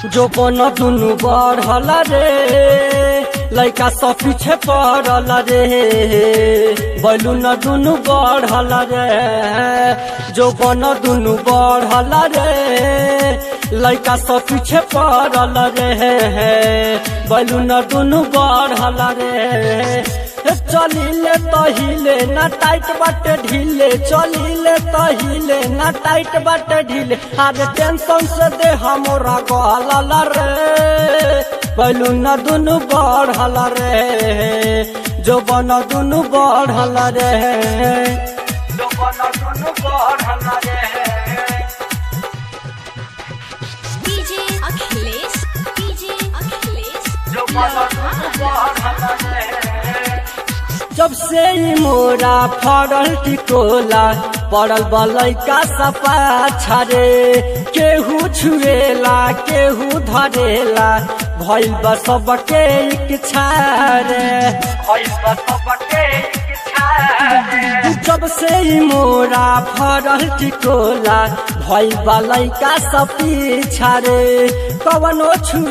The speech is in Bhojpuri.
जो बन दुनु बढ़ल रे, लइका सब पीछे पड़ल रे। बैलून दुनु बढ़ल रे, जो बन दुनु बढ़ल रे, लइका सब पीछे पड़ल रे। बैलून दुनु बढ़ल रे। चलिले तहिले ना टाइट बाटे ढीले, चलिले तहिले ना टाइट बाटे ढीले। अरे टेंशन से दे हमरा गलल रे, बैलून दुनु बढ़ल रे, जो बन दुनु बढ़ल रे, जो बन दुनु बढ़ल रे। डीजे अखिलेश, डीजे अखिलेश, जो बन दुनु बढ़ल रे। जब से ई मोरा फड़ल टिकोला, पड़ल बलैका सपा छरे। केहू छुएला केहू धरेला, भइल बा सबके इच्छा रे, भइल बा सबके इच्छा रे। जब से ई मोरा फड़ल टिकोला, भइल बा लैका सब पीछा रे, कवनो छुए